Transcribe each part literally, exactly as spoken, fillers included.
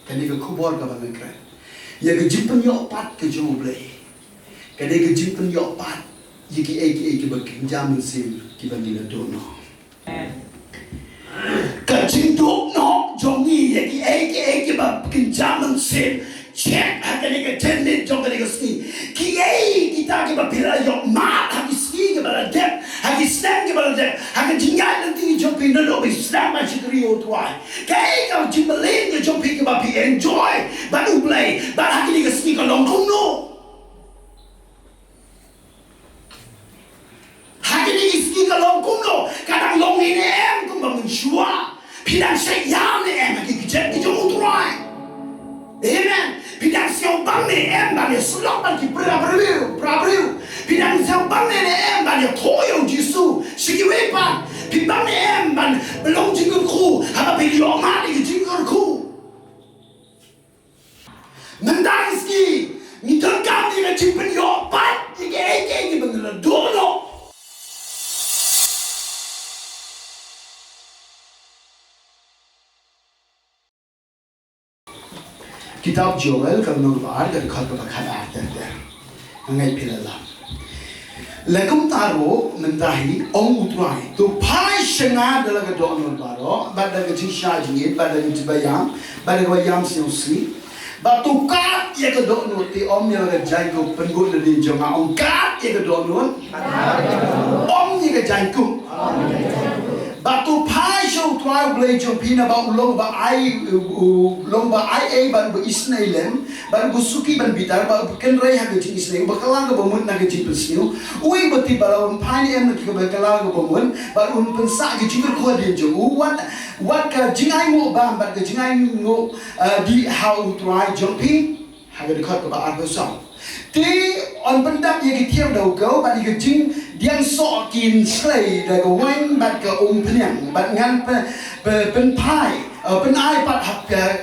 Kane ka khubor kaba nga kren ïa ka jingpynïoh pat ka jong U Blei, ka dei ka jingpynïoh pat ïa kiei kiei kiba kynja mynsiem kiba ngi la duh noh. Ka jingduh noh jong ngi ïa kiei kiei kiba kynja mynsiem. Check ha kane ka ten minit jong kane ka sngi. Kiei kita kiba phi la ïoh mad ha ki sngi kiba la dep, ha ki snem kiba la dep, ha ka jingïaid lynti jong phi naduh ba phi sdang ban shakri ïa U Trai? Kaei ka jingmlien ka jong phi kaba phi enjoy bad U Blei, bad ha kine ki sngi ka long kumno? Ha kine ki sngi ka long kumno? Ka dang long hi ne em kumba mynshuwa? Phi dang shait ïam ne em ha ki kjat ki jong U Trai? Amen. Phi dang sngewbang ne em ban ïasyllok bad ki para briew, para briew? Phi dang sngewbang ne em ban ïathuh ïa U Jisu sha kiwei pat? Phi bang ne em ban long jingkyrkhu haba phi ïoh mad ïa ki jingkyrkhu? Mynta ka sngi ngi donkam ïa ka jingpynïoh pat ïa kiei kiei kiba ngi la duh noh. Kitab Joel ka lynnong ba ar, ka dkhot kaba khatar ter ter. Nga ngeit phi la lam. La kumta ruh mynta hi, ong U Trai, to phai sha nga da la ka dohnud baroh, bad da ka jingshai jingit, bad da ka jingbaïam, bad da ka baïam sngewsih. Bad to kad ïa ka dohnud, te ym ïa la ka jaiñkup. Pynkut nadien jong nga, ong, kad ïa ka dohnud, ym ïa ka jaiñkup. Bad to phai sha U Trai U Blei jong phi, naba u long uba ai, u, u long uba ai ei bad uba isynei lem, bad uba suki ban bitar, bad uba kynrei ha ka jingisynei, uba kylla kaba mut na ka jingpynsniew. Uei uba tip ba la un phai ne em na kaba kylla kaba mut, bad un pynsah ka jingkyrkhu hadien jong u? Wat, wat ka jingainguh bam bad ka jingainguh, eh, dih ha U Trai jong phi. Ha ka dkhot kaba arphew saw. Te yn pyndap ïa ki tiar da u kew bad ïa ka jingdiang soh ki nshlei da ka waiñ bad ka umphniang, bad ngan py-, py-, pynphai, eh, pynai pat ha,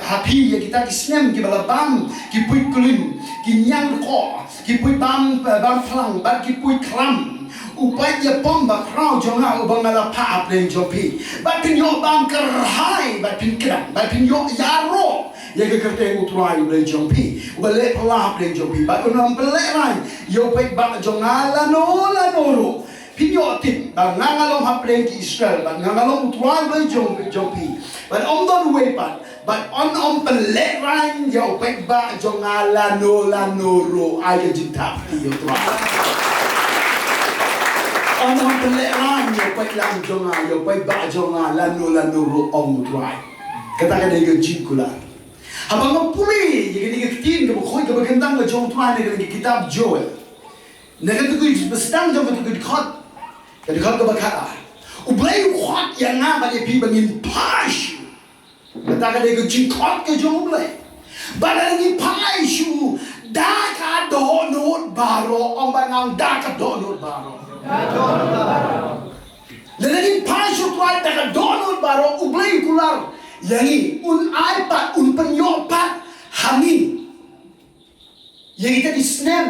ha phi ïa kita ki snem kiba la bam ki puit klim, ki ñiang dkoh, ki puit bam, eh, bam phlang, bad ki puit khram. U paid ïapom bakhraw jong nga uba nga la phah hapdeng jong phi. Bad phin ïoh bam kyrhai, bad phin kdang, bad phin ïoh ïaroh ïa ka kyrteng U Trai U Blei jong phi, uba leh phylla hapdeng jong phi, bad un ym pynlehraiñ ïa u paidbah jong nga lano lano ruh. Phin ïoh tip ba nga, nga long hapdeng ki Israel, bad nga, nga long U Trai U Blei jong, jong phi, bad ym don uwei pat, bad un ym pynlehraiñ ïa u paidbah jong nga lano lano ruh. Ai ka jingthap ïa U Trai. Un ym pynlehraiñ ïa u paidlang jong nga, ïa u paidbah jong nga lano lano ruh, ong U Trai. Kata ka dei ka jingkular. Haba nga pule ïa kane ka ktien kaba khuid kaba kyntang ka jong U Trai na kane ka kitab Joel, na kata ka dkhot ba sdang jong kata ka dkhot, ka dkhot kaba khatar, U Blei u khot ïa nga bad ïa phi ba ngin phai shuh. Kata ka dei ka jingkhot ka jong U Blei. Ba lada ngi phai shuh da ka dohnud baroh, ong bad nga, da ka dohnud baroh. Lada ngi phai sha U Trai da ka dohnud baroh, U Blei u kular ïa ngi, un ai pat, un pynïoh pat ha ngi ïa kita ki snem,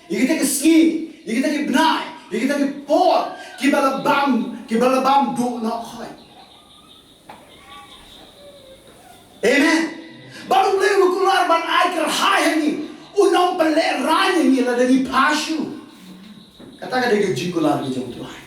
ïa kita ki sngi, ïa kita ki bnai, ïa kita ki por kiba la bam, kiba la bam duh noh khoit. Amen. Bad U Blei u kular ban ai kyrhai ha ngi, un ym pynlehraiñ ïa ngi lada ngi phai shuh. Kata ka dei ka jingkular ka jong U Trai.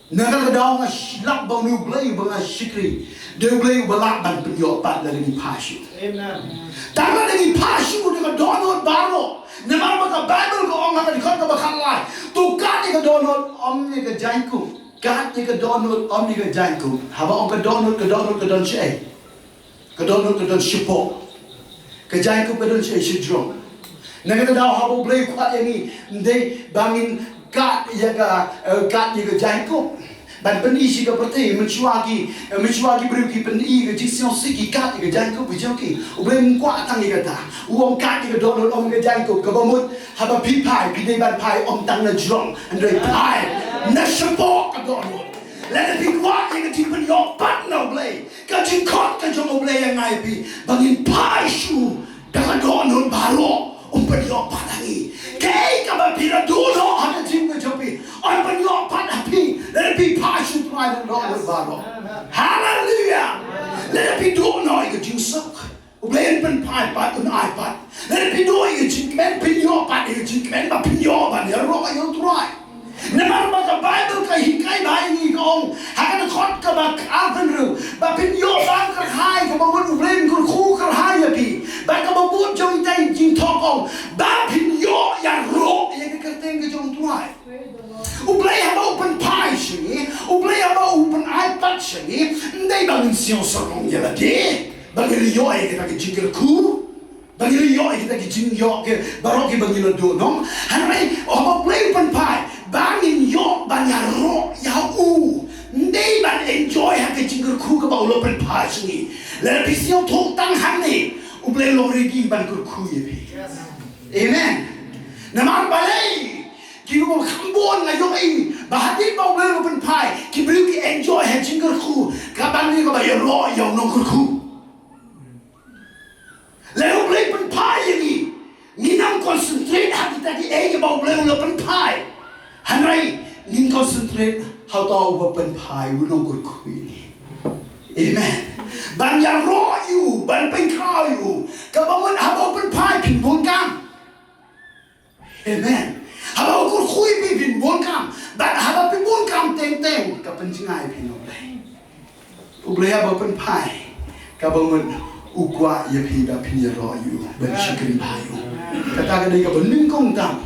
Na kata ka daw nga shu lap ba une U Blei uba nga shakri, dei U Blei uba lah ban pynïoh pat lada ngi phai shuh. Amen. Tang lada ngi phai shuh da ka dohnud baroh. Namar ba ka Baibl ka ong ha ka dkhot kaba khatlai, to kad ïa ka dohnud, ym ïa ka jaiñkup. Kad ïa ka dohnud, ym ïa ka jaiñkup. Haba ong ka dohnud, ka dohnud ka don shaei? Ka dohnud ka don shapoh. Ka jaiñkup ka don shaei? Shajrong. Na kata ka daw haba U Blei u khot ïa ngi, ym dei ba ngin kad ïa ka, eh, kad ïa ka jaiñkup ban pyni sha ka pyrthei. Mynshuwa ki, eh, mynshuwa ki briew ki pyni ka jingsngewsih, ki kad ïa ka jaiñkup ka jong ki. U Blei um kwah tang ïa kata. U ong kad ïa ka dohnud, ym ïa ka jaiñkup. Kaba mut haba phi phai, phi dei ban phai ym tang na jrong, hynrei phai na shapoh ka dohnud. Lada phi kwah ïa ka jingpynïoh pat na U Blei, ka jingkhot ka jong U Blei ïa nga ïa phi ba ngin phai shuh da ka dohnud baroh, un pynïoh pat ha ngi. Kaei kaba phi la duh noh ha ka jingim ka jong phi, un pynïoh pat ha phi lada phi phai sha U Trai da ka dohnud baroh. Haleluya. Lada phi duh noh ïa ka jingsuk, U Blei un pynphai pat, un ai pat. Lada phi duh ïa ka jingkmen, phin ïoh pat ïa ka jingkmen, ba phin ïoh ban ïaroh ïa U Trai. Namar ba ka Baibl ka hikai ba ïa ngi, ka ong ha ka dkhot kaba arphew hynriew, ba phin ïoh ban kyrhai, kaba mut U Blei un kyrkhu kyrhai ïa phi. Bad kaba bud jong ita i jingthok ka ong ba phin ïoh ïaroh ïa ka kyrteng ka jong U Trai. U Blei haba u pynphai sha ngi, U Blei haba u pynai pat sha ngi, ym dei ba ngin sngew sarong ïa lade ba ngi la ïoh ïa kita ki jingkyrkhu, ba ngi la ïoh ïa kita ki jingïoh ki baroh kiba ngi la duh, no? Hynrei haba U Blei u pynphai, ba ngin ïoh ban ïaroh ïa u. Ym dei ban enjoy ha ka jingkyrkhu kaba u la pynphai sha ngi. Lada phi sngewthuh tang hangne, U Blei u long ready ban kyrkhu ïa phi. Amen. Namar balei? Ki ong kham bun nga ïohi ba hadien ba U Blei u la pynphai, ki briew ki enjoy ha jingkyrkhu, ka ban ïa kaba ïaroh ïa u nongkyrkhu. Lada U Blei u pynphai ïa ngi, ngin ym concentrate ha kita kiei kiba U Blei u la pynphai. Hynrei ngin concentrate ha uta uba pynphai, u nongkyrkhu ïa ngi. Amen. Ban ïaroh ïa u, ban pynkhraw ïa u. Kaba mut haba u pynphai phin bun kam. Amen. Haba u kyrkhu ïa phi phin bun kam. Bad haba phi bun kam teng teng, ka pynjngai ïa phi na U Blei. U Blei haba u pynphai, kaba mut u kwah ïa phi ba phin ïaroh ïa u, ban shakri bha ïa u. Kata ka dei kaba nyngkong tam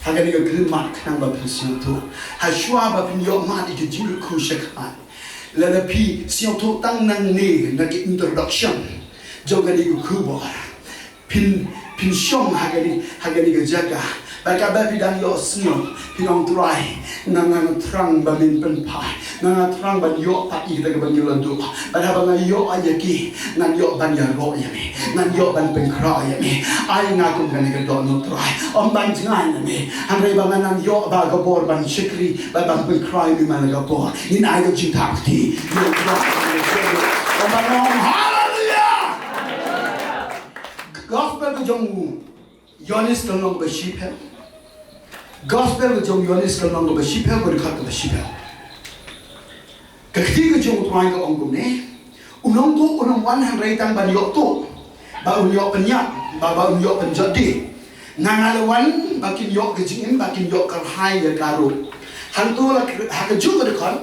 ha kane ka khyllipmat, khnang ba phin sngewthuh. Hashwa ba phin ïoh mad ïa ka jingkyrkhu shakhmat, lada phi sngewthuh tang nangne na ka introduction jong kane ka khubor, phin, phin shong ha kane, ha kane ka jaka. Bad katba phi dang ïohsngew, phin ong, Trai, nga, nga thrang ba men pynphai, nga, nga thrang ban ïoh pat ïa kita kiba ngi la duh. Bad haba nga ïoh ïa ki, ngan ïoh ban ïaroh ïa me, ngan ïoh ban pynkhraw ïa me. Ai nga kum kane ka dohnud, Trai. Ym ban jngai na me, hynrei ba ngan nang ïoh ba ka bor ban shakri bad ban pynkhraw ïa me man la ka bor. Ngin ai ka jingthap kti. Ym ban ong, Haleluya! Gospel ka jong u Ïoannis ka lynnong kaba shiphew. Gospel ka jong u Ïoannis ka lynnong kaba shiphew, ka dkhot kaba shiphew. Ka ktien ka jong U Trai ka ong kumne: U nongtuh un ym wan hynrei tang ban ïoh tuh, bad un ïoh pynïap, bad, bad un ïoh pynjot die. Nga, nga la wan ba kin ïoh ka jingim, ba kin ïoh kyrhai ïa ka ruh. Hangto la kre-, ha kajuh ka dkhot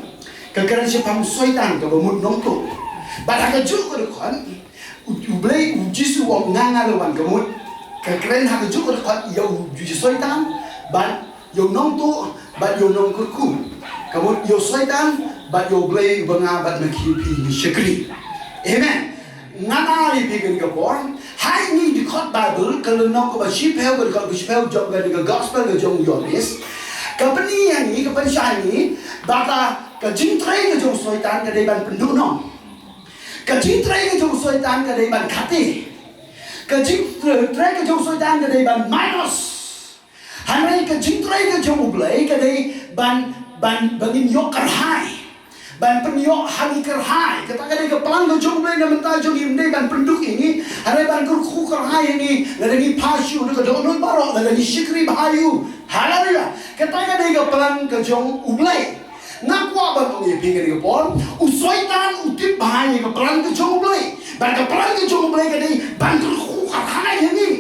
ka kren shaphang u Soitan kaba mut nongtuh. Bad ha kajuh ka dkhot U, U Blei, U Jisu u ong, nga, nga la wan, ka mut ka kren ha kajuh ka dkhot ïa u, ïa u Soitan bad ïa u nongtuh bad ïa u nongkyrkhu. Ka mut ïa u Soitan bad ïa U Blei uba nga bad ma ki, phi ngi shakri. Amen. Ngan ai ïa phi kane ka por ha ine i dkhot Baibl, ka lynnong kaba shiphew, ka dkhot kaba shiphew jong kane ka Gospel ka jong u Ïoannis. Ka pyni ïa ngi, ka pynshai ïa ngi ba ka, ka jingtrei ka jong u Soitan ka dei ban pynduhnong. Ka jingtrei ka jong u Soitan ka dei ban khate. Ka jingtrei ka jong u Soitan ka dei ban minus. Hynrei ka jingtrei ka jong U Blei ka dei ban, ban, ban ngin ïoh kyrhai. Ban pynïoh ha ngi kyrhai. Kata ka dei ka plan ka jong U Blei na bynta jong ngi, ym dei ban pynduk ïa ngi. Hynrei ban kyrkhu kyrhai ïa ngi. Lada ngi phai sha u da ka dohnud baroh, lada ngi shakri bha ïa u. Haleluya. Kata ka dei ka plan ka jong U Blei. Nga kwah ban ong ïa phi kane ka por, u Soitan u tip bha ïa ka plan ka jong U Blei. Bad ka plan ka jong U Blei ka dei ban kyrkhu kyrhai ïa ngi.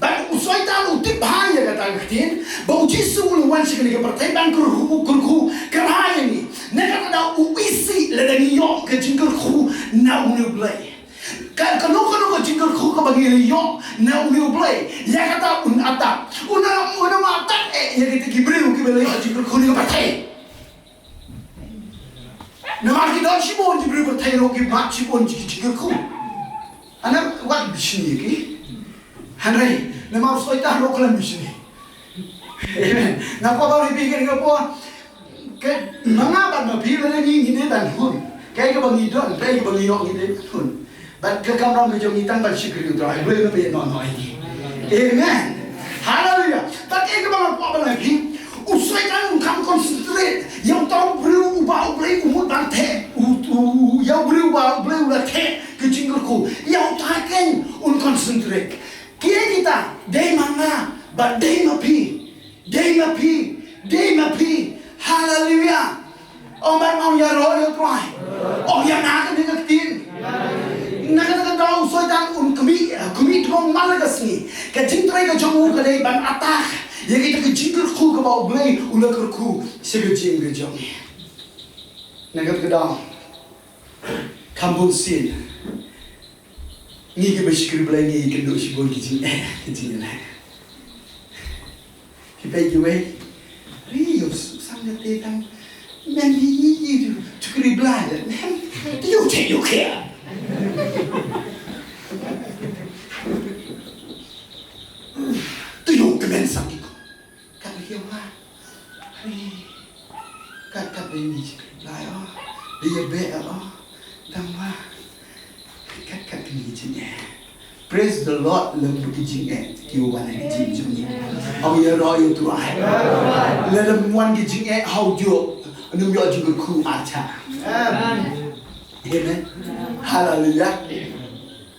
Bad u Soitan u tip bha ïa kata ka ktien ba U Jisu u la wan sha kane ka pyrthei ban kyrkhu, kyrkhu kyrhai ïa ngi. Na kata ka daw u isih lada ngi ïoh ka jingkyrkhu na une U Blei. Ka, kano kano ka jingkyrkhu kaba ngi la ïoh na une U Blei, ïa kata un attack. Un, un attack eh ïa kita ki briew kiba la ïoh jingkyrkhu na ka pyrthei. Namar ki don shibun ki briew pyrthei ruh ki mad shibun ki jingkyrkhu. Hana wat bishni ki. Hynrei namar u Soitan ruh ka la bishni. Amen. Nga kwah ban ong ïa phi kane ka por, ka, ma nga bad ma phi lada ngi, ngi dei ban hun. Kaei kaba ngi don, kaei kaba ngi ïoh ngi dei ban hun. Bad ka kamram ka jong ngi tang ban shakri U Trai, U Blei un pynïaid noh noh ïa ngi. Amen. Haleluya. Bad kaei kaba nga kwah ban ong ïa phi, u Soitan um kham concentrate ïa uta u briew uba U Blei u mut ban theh, u, u, u, ïa u briew uba U Blei u la theh ka jingkyrkhu, ïa uta keiñ un concentrate. Kiei kita? Dei ma nga bad dei ma phi. Dei ma phi, dei ma phi. Haleluya. Ong ban ong ïaroh ïa U Trai. Ong ïa nga kane ka ktien. Na kata ka daw u Soitan un khmih. man la ka sngi. Ka jingtrei ka jong u ka dei ban attack ïa kita ki jingkyrkhu kaba U Blei u la kyrkhu sha ka jingim ka jong ngi. Na kata ka daw, kham bun sien ngi kiba shakri Blei ngi ïakynduh shibun ki jingeh, ki jingeh. Ki peit kiwei, ri ïoh suk sang kata tang. Men hi hi hi tu, tu kri Blei da. Men, tu ïoh check ïoh care. Tu ïoh kmen sang ki ko. Kat ïoh ha. Ri. Kat kat dei ngi shakri Blei oh. Dei ïa beh oh. Tang ma. Kat kat kine ki jingeh. Praise the Lord, lem ki jingeh ki wan ha ki jingim jong ngi. Ong ïaroh ïa u Trai. Lada ym wan ki jingeh ha u juh, ym ïoh jingkyrkhu archa. Amen. Hallelujah.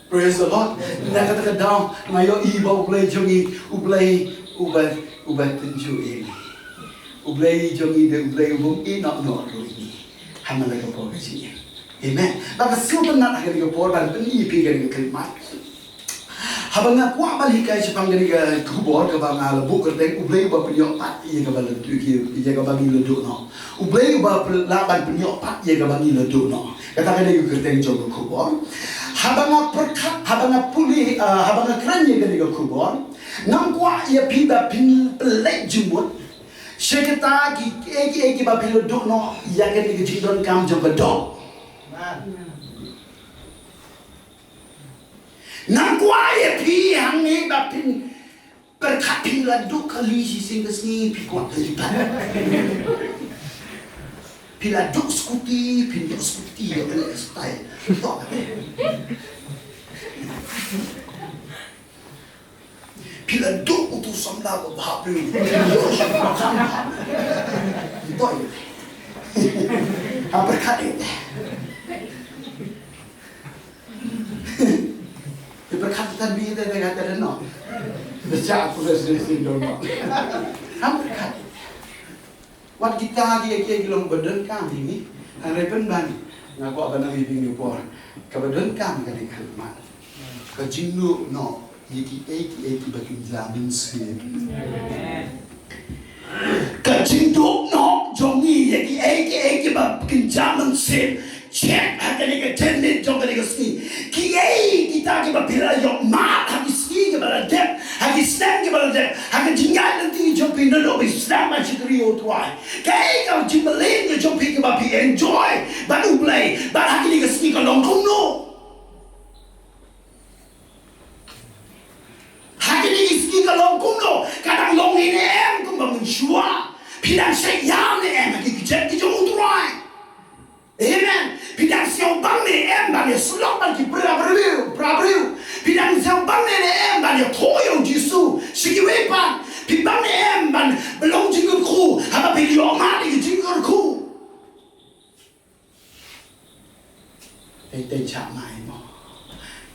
Praise the Lord. Na kata ka daw nga ïohi ba U Blei jong ngi, U Blei uba, uba tynjuh ïa ngi. U Blei jong ngi dei U Blei uba ïehnoh noh ruh ïa ngi. Ha man la ka por ka jingim. Amen. Bad ka sngewtynnat ha kane ka por ban pyni ïa phi kane ka khyllipmat. Haba nga kwah ban hikai shaphang kane ka khubor kaba nga la buh kyrteng U Blei uba pynïoh pat ïa kaba la, ïa kaba ngi la duh noh. U Blei uba pyn-, lah ban pynïoh pat ïa kaba ngi la duh noh. Kata ka dei ka kyrteng jong ka khubor. Haba nga pyrkhat, haba nga pule, ah, haba nga kren ïa kane ka khubor, ngam kwah ïa phi ba phin pynleit jingmut sha kita ki, ki, ki, kiba phi la duh noh ïa kane ka jingdonkam jong ka doh. Ngam kwah ïa phi hangne ba phin pyrkhat phi la duh kali shisien ka sngi phi kwah kali pat. Phi la duh scooty, phin duh scooty ïa kane ka style. Duh kane. Phi la duh utu samla ba bha briew. Phi la duh samla ba bha briew. Phi duh ïa. Ha pyrkhat ïa. Phi pyrkhat ïa tan bri ïa tan ïa tan noh. Phi shah phi la sdang sdang noh. Ha pyrkhat ïa. Wat kita ki, ki, ki long ba donkam ïa ngi. Hynrei pynban nga kwah ban ong ïa phi ïa por kaba donkam kane ka khmat. Ka jingduh noh ïa kiei kiei kiba kynja mynsiem. Ka jingduh noh jong ngi ïa kiei kiei kiba kynja mynsiem. Check ha kane ka ten minit jong kane ka sngi. Kiei kita kiba phi la ïoh mad ha ki sngi kiba la dep, ha ki snem kiba la dep, ha ka jingïaid lynti jong phi naduh ba phi sdang ban shakri ïa u Trai. Kaei ka jingmlien ka jong phi kaba phi enjoy bad U Blei, bad ha kine ki sngi ka long kumno? Ha kine ki sngi ka long kumno? Ka dang long ne em kumba mynshuwa? Phi dang shait ïam ne em ha ki kjat ki jong u Trai? Amen. Phi dang sngewbang ne em ban ïasyllok bad ki para briew, para briew? Phi dang sngewbang ne em ban ïathuh ïa u Jisu sha kiwei pat? Phi bang ne em ban long jingkyrkhu haba phi ïoh mad ïa ki jingkyrkhu? Teng teng shah mai mo.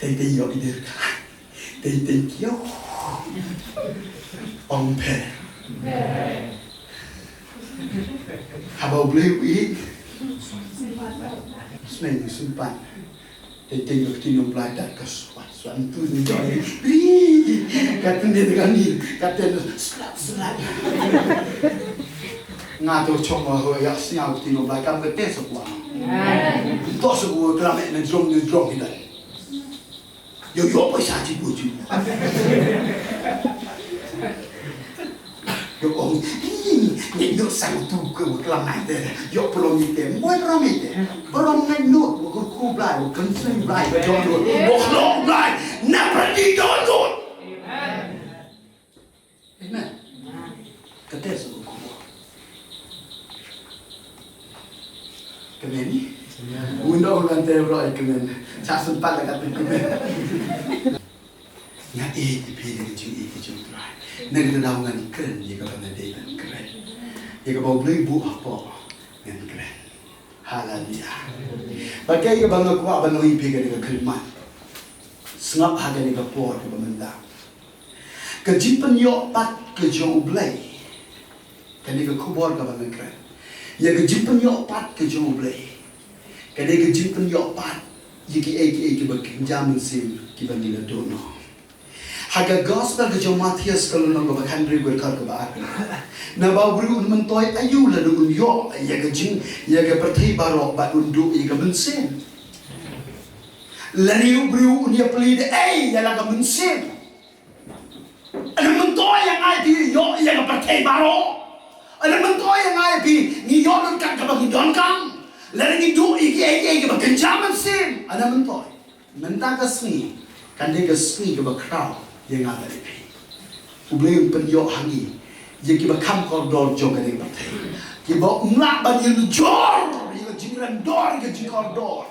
Teng teng ïoh i dyrkhai. Teng teng kiew. Ong pher. Haba U Blei u ïeit. Sneng u sympat. Teng teng ïoh ktien U Blei tat ka swa. Swa ntu ni joi. Ri. Ka teng dei ka ni. Ka teng slap slap. Nga to chong wa ho ïa sngew ktien U Blei kam ka te sa kwa. To sa kwa klam eh na jrong na jrong hi dai. Yo yo paisa chi bu chi. Yo ong, ni yo sang tu ke wa klam nai te. Yo prom ni te. Mo prom ni te. Prom ngai no, wa ku ku Blei, wa kan sui Blei, wa jong no. Wa khlong Blei. Na pyrdi don no. Amen. Ka te sa u khubor. Kmen. Amen. Window lan te bro, kmen. Sa sempat la ka te kmen. Nga ïeit ïa phi da ka jingïeit ka jong u Trai. Na kata daw ngan kren ïa kaba nga dei ban kren. Ïa kaba U Blei buh hapoh ngan kren. Haleluya. Bad kaei kaba nga kwah ban ong ïa phi kane ka khyrmat. Sngap ha kane ka por kaba mynta. Ka jingpynïoh pat ka jong U Blei. Kane ka khubor kaba nga kren. Ïa ka jingpynïoh pat ka jong U Blei. Kane ka jingpynïoh pat ïa kiei kiei kiba kynja mynsiem kiba ngi la duh noh. Ha ka gospel ka jong Mathaios ka lynnong kaba khathynriew ka dkhot kaba ar. Naba u briew un myntoi aïu lada un ïoh ïa ka jing, ïa ka pyrthei baroh bad un duh ïa ka mynsiem. Lada u briew un ïa plie da ei ïa la ka mynsiem. Lada myntoi ïa nga ïa phi ïoh ïa ka pyrthei baroh. Lada myntoi ïa nga ïa phi ngi ïoh lut kat kaba ngi donkam. Lada ngi duh ïa kiei kiei kiba kynja mynsiem. Lada myntoi. Mynta ka sngi kan dei ka sngi kaba khraw ïa nga bad ïa phi. U Blei un pynïoh ha ngi ïa kiba kham kordor jong kane ka pyrthei. Kiba ym lah ban ïanujor ïa ka jingrem dor, ïa ka jingkordor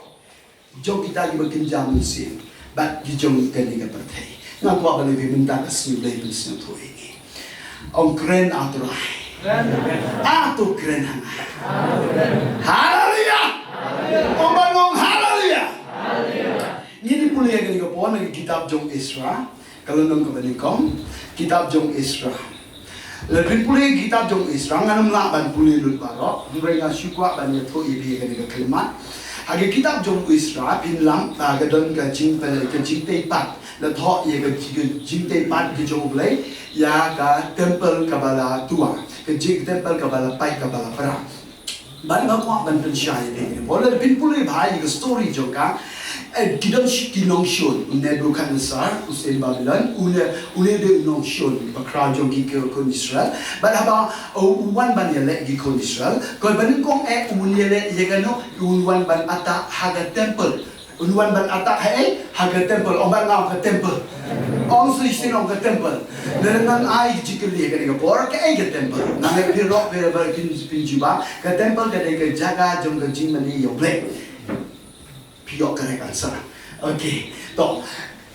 jong kita kiba kynja mynsiem bad ki jong kane ka pyrthei. Nga kwah ban ong ïa phi mynta ka sngi, U Blei un pynsngewthuh ïa ngi. Ong kren, A Trai. A to kren ha nga. Haleluya. Ong bad nga ong haleluya. Ngin ïa pule ïa kane ka por na ka kitab jong Ezra, ka lynnong kaba nyngkong, kitab jong Ezra. Lada phin pule ïa ka kitab jong Ezra, ngan ym lah ban pule lut baroh, hynrei nga shu kwah ban ïathuh ïa phi ïa kane ka khyllipmat. Ha ka kitab jong Ezra, phin lam, ah, ka don ka jing, ka jingtei pat. La thoh ïa ka, ka jingtei pat ka jong U Blei ïa ka temple kaba la twa, ka jing, temple kaba la pait, kaba la pra. Bad nga kwah ban pynshai ïa phi. Lada phin pule bha ïa ka story jong ka, eh, ki don shi-, ki nongshun, u Nebuchadnezzar, u syiem Babilon, une, une u dei u nongshun bakhraw jong ki, ki khun Israel. Bad haba u, u wan ban ïaleh ïa ki khun Israel, ka ba nyngkong eh un ïaleh ïa kano, un wan ban attack ha ka temple. Un wan ban attack ha ei, ha ka temple, ong bad nga, ka temple. Ong shisien, ong ka temple. Lada ngan ai jingkylli ha kane ka por, kaei ka temple? Ngan ai phi ruh, phi ruh phin, phin jubab, ka temple ka dei ka jaka jong ka jingmane ïa U Blei. Phi ïoh correct answer. Okay. To.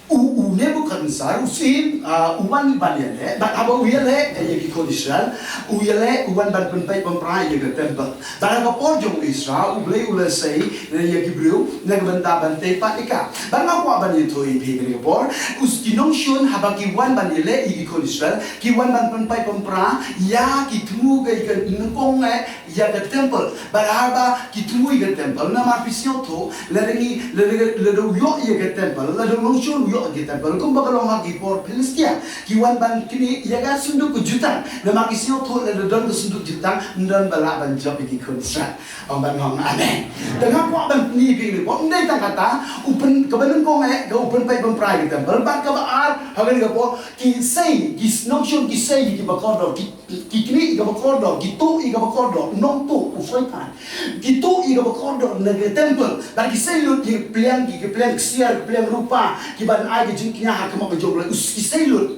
U, u Nebuchadnezzar, u syiem, ah, u wan ban ïaleh, bad haba u ïaleh, eh, ïa ki khun Israel, u ïaleh, u wan ban pynpait pynpra ïa ka temple. Bad ha ka por jong Ezra, U Blei u la sei, eh, ïa ki briew, na ka bynta ban tei pat ïa ka. Bad nga kwah ban ïathuh ïa phi kane ka por, u s-, ki nongshun haba ki wan ban ïaleh ïa ki khun Israel, ki wan ban pynpait pynpra, ïa ki thmu ka, ka nyngkong, eh, ïa ka temple. Bad haba ki thmu ïa ka temple, namar phi sngewthuh, lada ngi, lada, lada u ïoh ïa ka temple, lada u nongshun u ïoh ïa ka temple, kumba ka long ha ki por Philistia. Ki wan ban knieh ïa ka synduk ka jutang. Namar ki sngewthuh lada don ka synduk jutang, ym don ba lah ban jop ïa ki khun Israel. Ong bad nga ong amen. Te nga kwah ban pyni ïa phi kane ka por, ym dei tang kata, u pyn, kaba nyngkong eh, ka u pynpait pynpra ïa ka temple, bad kaba ar, ha kane ka por, ki sei, ki nongshun ki sei ïa kiba kordor, ki, ki knieh ïa kaba kordor, ki tuh ïa kaba kordor, u nongtuh, u soitan. Ki tuh ïa kaba kordor na ka temple, bad ki sei lut ïa ki pliang, ki, ki pliang ksiar, ki pliang rupa, kiban ai ka jingkñia ha khmat ka jong U Blei, u s-, ki sei lut.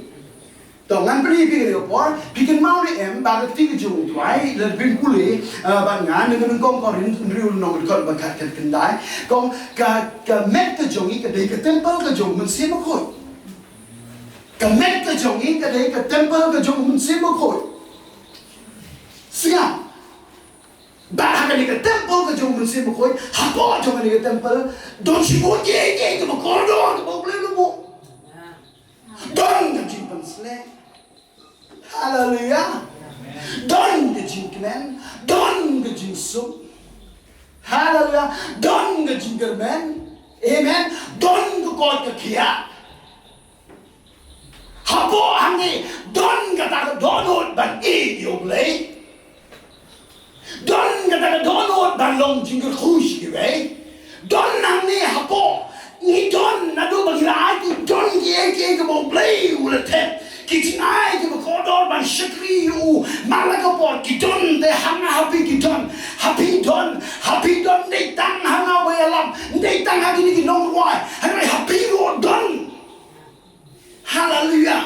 To ngan pyni ïa phi kane ka por, phi kynmaw ne em, ba ka ktien ka jong U Trai, lada phin pule, eh, bad nga, na ka nyngkong Korinth, hynriew lynnong, dkhot ba khat, khatkhyndai, ka ong, ka, ka met ka jong ngi ka dei ka temple ka jong U Mynsiem Bakhuid. Ka met ka jong ngi ka dei ka temple ka jong U Mynsiem Bakhuid. Sngap. Bad ha kane ka temple ka jong U Mynsiem Bakhuid, hapoh jong kane ka temple, don shibun kiei kiei kiba kordor, kiba U Blei u la buh. Don ka jingpynshlur. Haleluya. Don ka jingkmen, don ka jingsuk. Haleluya. Don ka jingkyrmen. Amen. Don ka koit ka khiah. Hapoh hangne, don kata ka dohnud ban ïeit ïa U Blei. Don kata ka dohnud ban long jingkyrkhu sha kiwei. Don hangne hapoh, ngi don naduh ba ngi la ai, ngi don kiei kiei kiba U Blei u la thep. Ki jingai kiba kordor ban shakri ïa u man la ka por, ki don, te ha nga ha phi ki don. Ha phi don, ha phi don, ym dei tang ha nga ba ïalam, ym dei tang ha kine ki nongrwai, hynrei ha phi ruh don. Haleluya.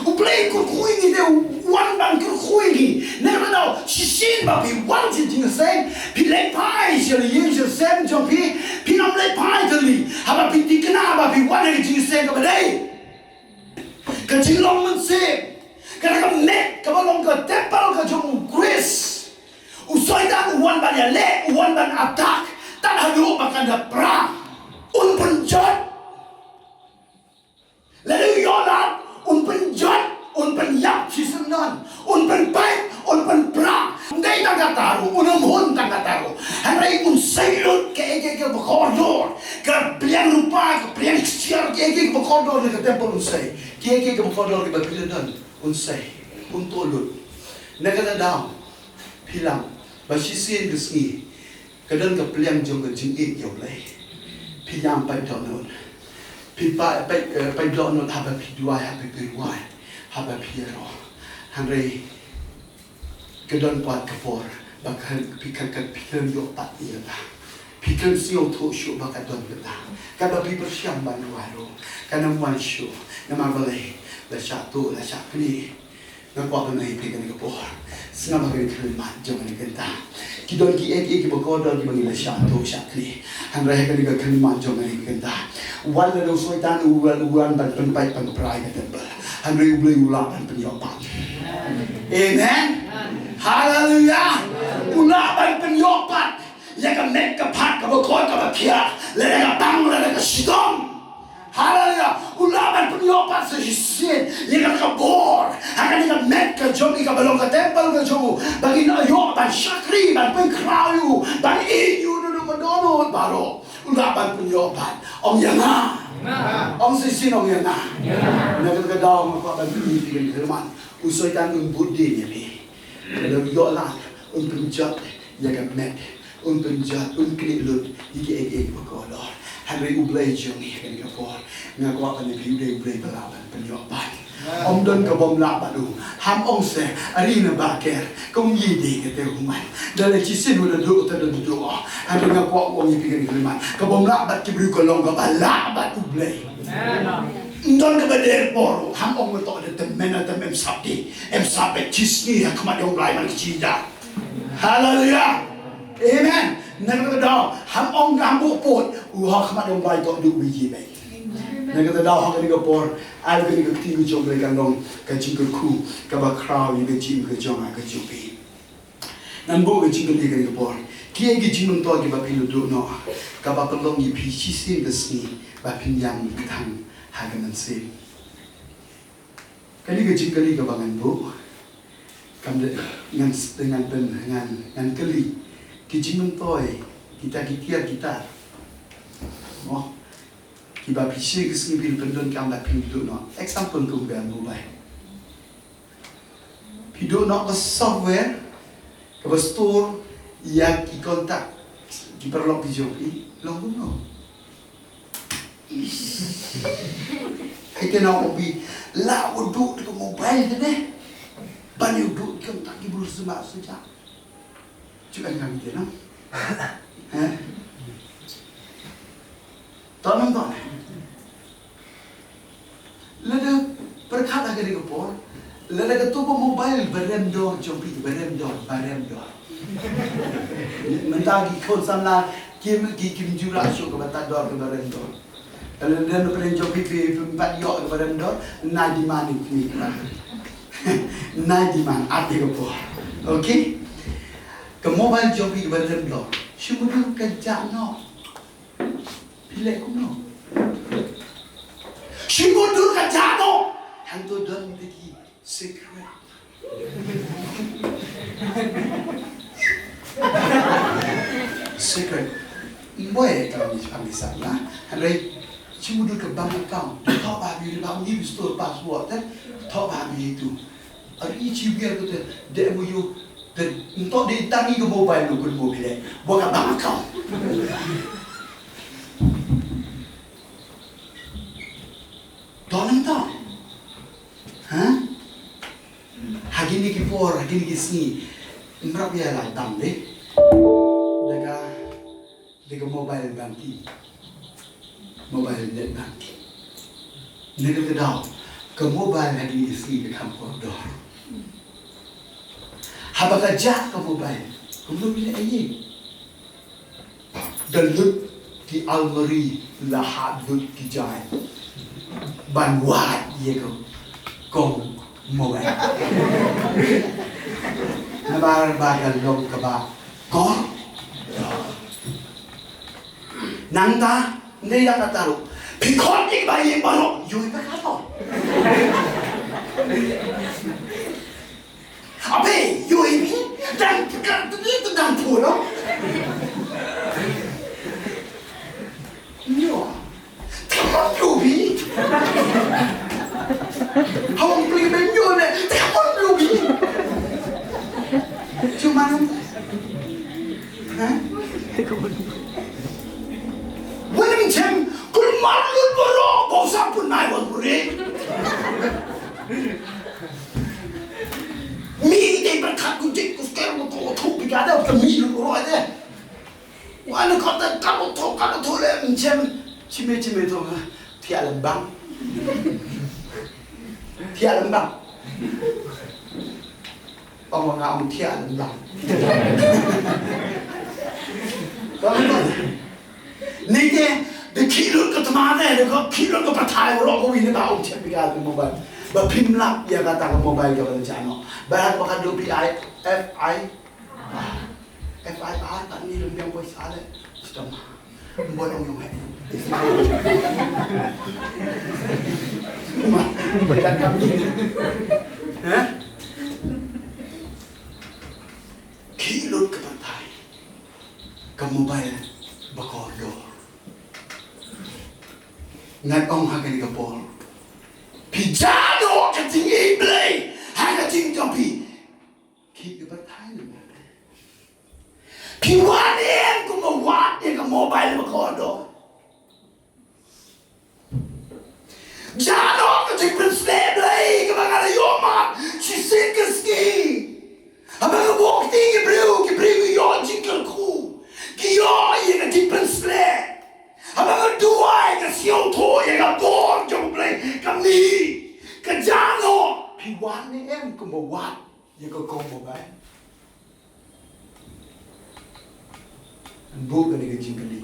U Blei u kyrkhu ïa ngi, te u wan ban kyrkhu ïa ngi. Nangta shisien ba phi wan sha jingïaseng, phi leit phai sha la ïing sha sem jong phi, phin ym leit phai tylli. Haba phi thikna ba phi wan ha ka jingïaseng kaba dei. Ka jinglong mynsiem. Kata ka met kaba long ka temple ka jong U Khrist. U Soitan u wan ban ïaleh, u wan ban attack. Tad haduh ba kan da pra. Un pynjot. Lada u ïoh lad, un pynjot, un pynïap shisyndon, un pynpait, un pynpra. Ym dei tang kata ruh, un ym hun tang kata ruh. Hynrei un sei lut kaei kaei kaba kordor, ka pliang rupa, ka pliang Kiei kiei kiba kordor na ka temple un sei. Kiei kiei kiba kordor kiba phi la don un sei. Un toh lut. Na kata ka daw phi lam ba shisien ka sngi ka don ka pliang jong ka jingïeit ïa U Blei. Phi ïam pait dohnud. Phi pait, pait, eh, pait dohnud haba phi duwai, haba phi duwai, haba phi ïaroh. Hynrei ka don pat ka por ba ka, phi ka, ka, phi khlem ïoh pat ïa kata. Phi khlem sngewthuh shuh ba ka don kata. Kaba phi pyrshang ban duwai ruh kan ym wan shuh. Namar balei? La shah tuh, la shah knieh. Nga kwah ban ong ïa phi kane ka por. Sngap ha kane ka khyllipmat jong kane ka bynta. Ki don kiei kiei kiba kordor kiba ngi la shah tuh shah knieh. Hynrei ha kane ka khyllipmat jong kane ka bynta, wat la u Soitan u wan, u wan ban pynpait ban pynpra ïa ka temple, hynrei U Blei u lah ban pynïoh pat. Amen. Haleluya. U lah ban pynïoh pat ïa ka met ka phad kaba koit kaba khiah, lane ka tang lane ka shitom. Haleluya. U lah ban pynïoh pat sa shisien ïa kata ka bor ha kane ka met ka jong ngi kaba long ka temple ka jong u, ba ngin ïoh ban shakri, ban pynkhraw ïa u, ban ïeit ïa u naduh ba dohnud baroh. U lah ban pynïoh pat. Ong ïa nga. Ong shisien, ong ïa nga. Na kata ka daw nga kwah ban ong ïa phi kane ka khyllipmat, u Soitan un bud dien ïa phi. Lada u ïoh lad un pynjot ïa ka met, un pynjot, un knieh lut ïa kiei kiei kiba kordor. Hynrei U Blei jong ngi ha kane ka por, nga kwah ban ong ïa phi, U Blei, U Blei ba lah ban pynïoh pat. Ym don ka bym lah bad u. Ham ong seh, ari na ba ker, kum ïa dei kata u man. Da leit shisien u da duh, ta da duh. Hynrei nga kwah ong ïa phi kane ka khyllipmat, ka bym lah bad ki briew ka long kaba lah bad U Blei. Ym don kaba der por, ham ong ba to da tymmen, tymmen, em sap dei, em sap beit shi sngi ha khmat jong U Blei man ki jingïada. Haleluya. Amen. Na kata ka daw, ham ong ka ham buh pud, u ha khmat jong U Blei to duh beit. Na kata ka daw ha kane ka por, ai kane ka ktien ka jong U Blei kan long ka jingkyrkhu kaba khraw ïa ka jingim ka jong nga ka jong phi. Ngan buh ka jingkylli kane ka por. Kiei ki jingmyntoi kiba phi la duh noh kaba pynlong ïa phi shisien ka sngi ba phin ïam kthang ha ka mynsiem? Kane ka jingkylli kaba ngan buh, kam dei ngan s-, ngan pyn, ngan, ngan kylli. Ki jingmyntoi kita ki tiar kita, mo, kiba phi shisien ka sngi phi la pyndonkam ba phin duh noh. Example kum ka mobile. Phi duh noh ka software kaba store ïa ki contact, ki paralok ki jong phi, long kumno? Ai te na u bi la u duh ka mobile te ne. Ban u duh ki contact ki briew sma sha. Ju kan kami te na. Eh? To nang to ne. Lada pyrkhat ha kane ka por, lada kato ka mobile ba rem dor jong phi, ba rem dor, ba rem dor. Mynta ki khun samla kim, ki kim ju rah shuh kaba tad dor kaba rem dor. Lada na pdeng jong phi, phi, phi pat ïoh kaba rem dor, na demand ïa phi. Na demand ap ïa ka por. Okay? Ka mobile jong phi kaba rem dor, shu mudui ka jah noh. Phi leh kumno? Shu mudui ka jah noh. Hangto don te ki secret. Secret. Mboy ka mi pang di sat na. Hynrei shu mudui ka bank account. Thoh ba mi ba mi store password te. Thoh ba mi tu. Ari chi biar ko te de mo yo. Te nto de tangi ko mobile lo ko mobile. Bo ka bank account. To nang to. Ha? Ha kine ki por, ha kine ki sngi. Mrap ïa la tang de. Daga Dei ka mobile banking. Mobile net banking. Ne ka daw ka mobile ha kine ki sngi ka kham kordor. Haba ka jah ka mobile, kumno phi leh ïa ka? Da lut ki almari, la hap lut ki jaiñ ban wad ïa ka kong mobile. Namar ba ka long kaba Ko? Nangta, ngi ïa kata ruh. Phi khot ïa kiba ïeng baroh, ïohi ba ka to. Abe, ïohi phi, dang ka, dang phu, no? Ïohi. Tang phu. Chem, chime, chime to, thiah lembang. Thiah lembang. Ong nga ong thiah lembang. Ni te, de khih lut ka tma te, de khih lut ka pathai, ro ko wi ne ba ong chem ka mobile. Ba phim lap ïa kata ka mobile ka ba la jano. Ba ka dei P I, F I, F I R, ta ni lem biang poi sa le. Stem. Mbon ong yong he. Eh? Khih lut ka pathai. Ka mobile ba kordor. Ngan ong ha kane ka por. Phi jano ka jingïeit Blei ha ka jingim jong phi. Khih ka pathai na. Phi wad em kumba wad ïa ka mobile ba kordor. Jano ka jingpynshlur Blei kaba nga la ïoh mad shisien ka sngi. Haba nga buh kti ki briew, ki briew ki ïoh jingkyrkhu, ki ïoh ïa ka jingpynshlur. Haba nga duwai, nga sngewthuh ïa ka bor jong U Blei, ka mih. Ka jano, phi wad ne em kumba wad ïa ka kong mobile? Buh kane ka jingkylli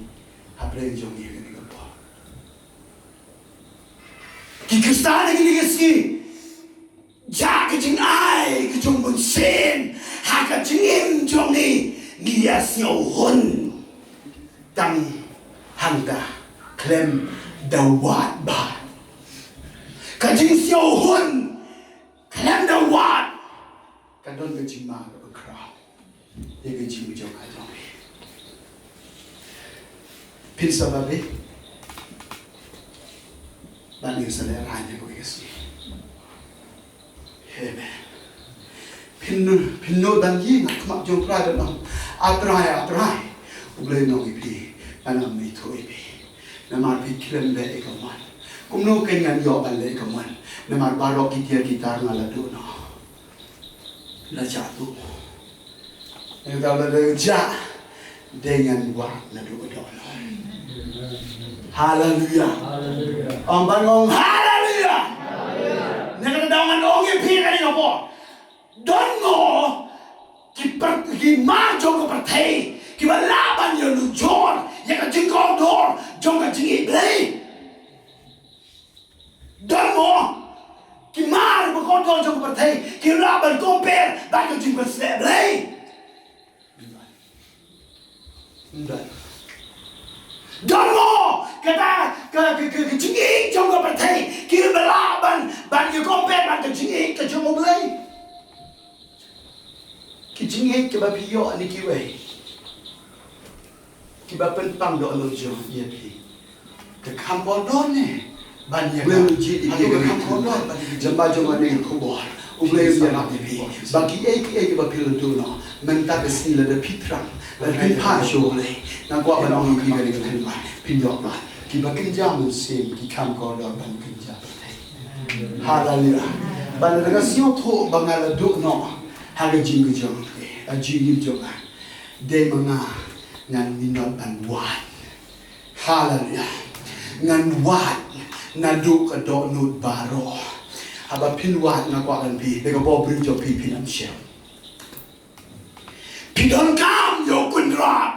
ha pdeng jong ngi kane ka por. Ki Khristan ha kine ki sngi, jia ka jingai ka jong u Mynsiem ha ka jingim jong ngi, ngi ïa sngewhun tang hangta khlem da wad bha. Ka jingsngewhun khlem da wad ka don ka jingma kaba khraw ïa ka jingim jong ka jong phi. Phin sa ba bit bad ngin sa lehraiñ ha kawei ka sngi. Amen. Phin, phin nud dang ïa nga ha khmat jong U Trai ban ong, A Trai, A Trai, U Blei un ong ïa phi, ngan ym ithuh ïa phi. Namar phi khlem leh ïa ka mon. Kumno kein ngan ïoh ban leh ïa ka mon? Namar baroh ki tiar ki tar nga la duh noh. La jah tuh. Nangta lada jah, dei ngan wad naduh ka dohnud. Haleluya. Ong ban ong haleluya. Nangta ngan ong ïa phi kane ka por. Don mo ki par-, ki mar jong ka pyrthei kiba lah ban ïanujor ïa ka jingkordor jong ka jingïeit Blei. Don mo ki mar ba kordor jong ka pyrthei ki lah ban compare bad ka jingpynshlur Blei? Don. Don mo kata ka, ka, ka, ka jingïeit jong ka pyrthei ki ba lah ban, ban ïa compare bad ka jingïeit ka jong U Blei? Ki jingïeit kiba phi ïoh na kiwei kiba pynpang dohnud jong ïa phi. Ka kham kordor ne ban ïa ka. Ïa ka kham kordor. Lem bad jong kane ka khubor U Blei un ïarap ïa phi ba kiei kiei kiba phi la duh noh mynta ka sngi, lada phi thrang, lada phi phai sha U Blei, nga kwah ban ong ïa phi kane ka khyndiat, phin ïoh ban, kiba kynja mynsiem ki kham kordor ban kynja pyrthei. Haleluya. Ba lada nga sngewthuh ba nga la duh noh ha ka jingim jong, ha jingim jong nga, dei ma nga ngan minot ban wad. Haleluya. Ngan wad naduh ka dohnud baroh. Haba phin wad, nga kwah ban ong ïa phi, da ka bor briew jong phi phin ym shym, phi donkam ïa U Kynrad.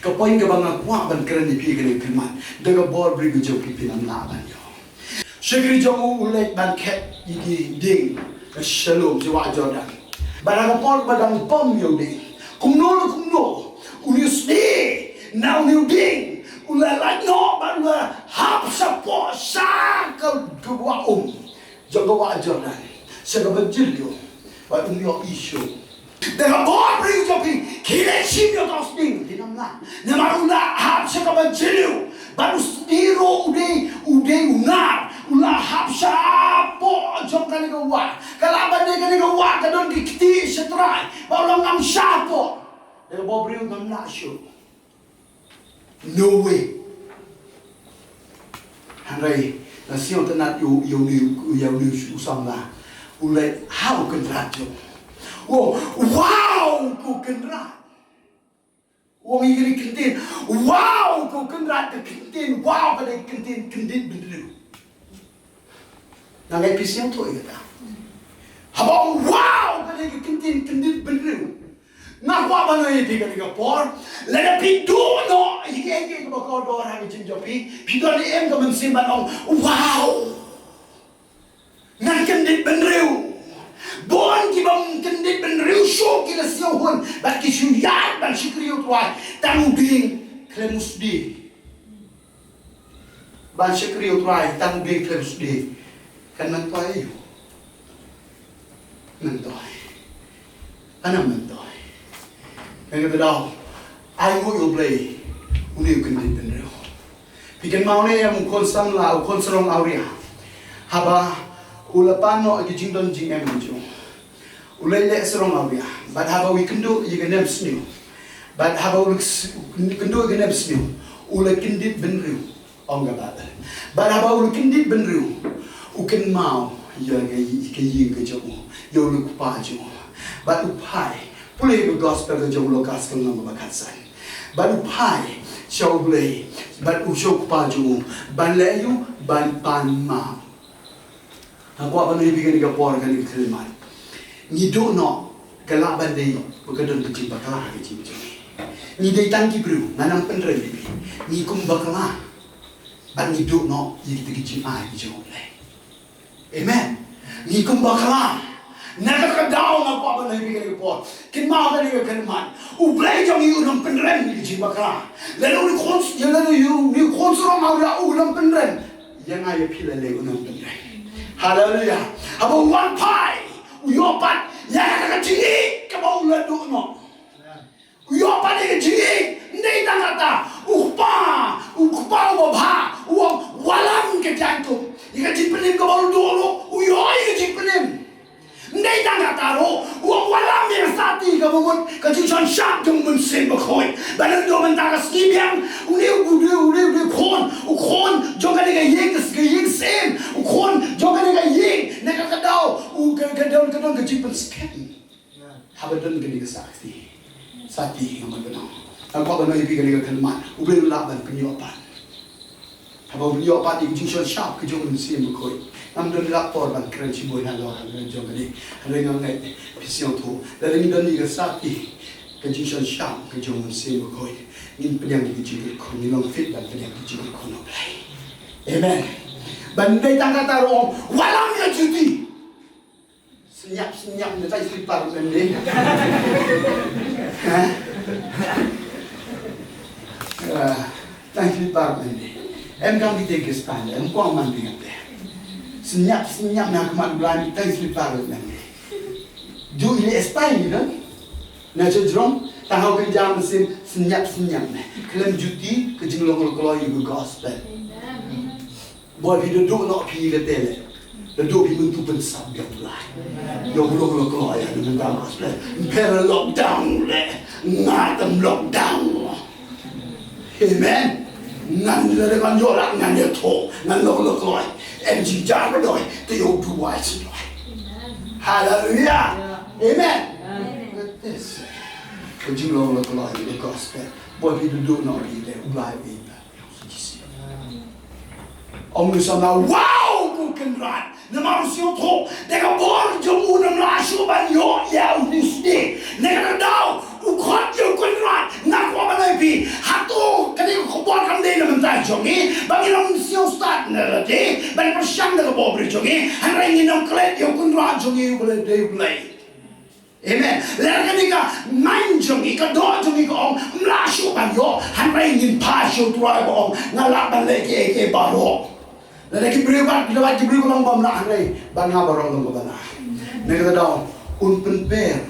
Ka point kaba nga kwah ban kren ïa phi kane ka khyndiat, da ka bor briew jong phi phin ym lah ban ïoh. Shakri jong u u leit ban khet ïa ki dieng sha lum sha wah Jordan. Bad ha ka por ba dang pom ïa u dieng, kumno la kumno une u snieh na une u dieng u la lait noh bad u la hap shapoh sha ka, ka wah um jong ka wah Jordan, sha kaba jylliew, bad um ïohi shuh. Da ka bor briew jong phi, khie leit shim ïa uta u snieh, phin ym lah. Namar u la hap sha kaba jylliew, bad u snieh ruh u dei, u dei u nar, u la hap shapoh jong kane ka wah. Ka lah ban dei kane ka wah ka don ki kti sha trai, bad u la ngam shapoh. Da ka bor briew ngam lah shuh. No way. Hynrei la sngewtynnat ïa u, ïa une, ïa une u samla. U leit ha u kynrad jong u. Wow, wow, u kynrad. Ong ïa kane ka kyntien, wow, ko Kynrad, ka kyntien wow ka dei ka kyntien kyndit bynriew. Nga ngeit phi sngewthuh ïa kata. Haba ong wow ka dei ka kyntien kyndit bynriew. Nga kwah ban ong ïa phi kane ka por, lada phi duh noh ïa kiei kiei kiba kordor ha ka jingim jong phi, phi don ne em ka mynsiem ban ong wow. Ngan kyndit bynriew. Bun kiba kyndit bynriew shuh ki la sngewhun bad ki shu ïaid ban shakri U Trai tang u dieng khlem u sdie. Ban shakri U Trai tang u dieng khlem u sdie. Kan myntoi aïu? Myntoi. Kan ym myntoi. Ngan kata daw, ai nguh ïa U Blei, une u kyndit bynriew. Phi kynmaw ne em u khun samla, u khun sarong awria, haba u la pan noh ïa ka jingdon jingem ka jong u, u leit leh sarong awria. Bad haba u ïakynduh ïa ka nemsniew, bad haba u la kynduh ïa ka nemsniew, u la kyndit bynriew, ong ka Baibl. Bad haba u la kyndit bynriew, u kynmaw ïa ka ïing ka jong u, ïa u kpa jong u. Bad u phai, pule ïa ka gospel ka jong u Lukas ka lynnong kaba khatsan. Bad u phai sha U Blei, bad u sha u kpa jong u, ban leh aïu? Ban pan map. Nga kwah ban ong ïa phi kane ka por, kane ka khyllipmat, ngi duh noh, ka lah ban dei ba ka don ka jingbakla ha ka jingim jong ngi. Ngi dei tang ki briew, ngan ym pynrem ïa phi. Ngi kum bakla. Bad ngi duh noh ïa kita ki jingai ki jong U Blei. Amen. Ngi kum bakla. Na kata ka daw nga kwah ban ong ïa phi kane ka por, kynmaw kane ka khyllipmat, U Blei jong ngi un ym pynrem ïa ka jingbakla. Lada une u khun, ïa lada u, une u khun sarong awria un ym pynrem, ïa nga ïa phi lada un ym pynrem. Haleluya. Haba u wan phai, u ïoh pat ïa kata ka jingïeit kaba u la duh noh. U ïoh pat ïa ka jingïeit. Ym dei tang kata, u kpa, u kpa uba bha, u ong, wallam ka jaiñkum. Ïa ka jingpynim kaba u la duh ruh, u ïoh ïa ka jingpynim. Ym dei tang kata ruh, u ong, wallam ïa ka sati kaba mut ka jingshon shap jong U Mynsiem Bakhuid. Ba naduh mynta ka sngi biang, une u, une u, une u, une u khun, u khun jong kane ka ïing, ka ïing syiem, u khun jong kane ka ïing, na kata ka daw, u ka, ka don, ka don ka jingpynskhem. Haba don kane ka sati, sati nga mut ban ong, nga kwah ban ong ïa phi kane ka khyllipmat, U Blei u lah ban pynïoh pat. Haba u pynïoh pat ïa ka jingshon shap ka jong U Mynsiem Bakhuid, ngam don lap por ban kren shibun halor, halor jong kane. Hynrei nga ngeit phi sngewthuh, lada ngi don ïa ka sati ka jingshon shap ka jong U Mynsiem Bakhuid, ngin pdiang ïa ka jingkyrkhu, ngin long fit ban pdiang ïa ka jingkyrkhu na U Blei. Amen. Ban dei tang kata ruh, wallam ïa ka juti. Sngap, sngap, ne tai slipar ne ne. Ha? Ah, tai slipar ne ne. Em kam kita ki style, em kwah man bi ngate. Sngap, sngap, na khmat U Blei, ne tai slipar ne ne. Ju ile style ne. Na jrong, tang hau kan jam sim, sngap, sngap ne. Khlem juti, ka jinglong kloi, kloi, ka gospel. Boi phi da duh noh phi ka te le. Da duh phi mynta pynsap biang phi lai. Ïa u lok lok lok ïa, na mynta mas le. Ym pher lockdown le. Nga tam lockdown. Amen. Ngan le de ngan ïoh lah ngan ïathuh. Ngan lok lok lok. Em jingjar ba doi. Te ïa u duwai sngewdei. Hallelujah. Amen. Ka te se. Ka jinglong lok lok ïa ka gospel. Boi phi da duh noh phi le. U Blai u ïa. Ong u samla, wow, ko Kynrad. Namar u sngewthuh, da ka bor jong u ym lah shuh ban ïoh ïa une u sdie. Na kata ka daw, u khot ïa u Kynrad. Nga kwah ban ong ïa phi, hato kane ka khubor kam dei na bynta jong ngi, ba ngin ym sngew stad ne lade ban pyrshang da ka bor jong ngi. Hynrei ngin ym klet ïa u Kynrad jong ngi, u Blei dei U Blei. Amen. Lada kane ka mind jong ngi, ka doh jong ngi ka ong, ym lah shuh ban ïoh, hynrei ngin phai sha U Trai ba ong, nga lah ban leh kiei kiei baroh. Lada ki briew bad, lada ki briew ka long bym lah, hynrei bad nga baroh long kaba lah. Na kata daw, un pynper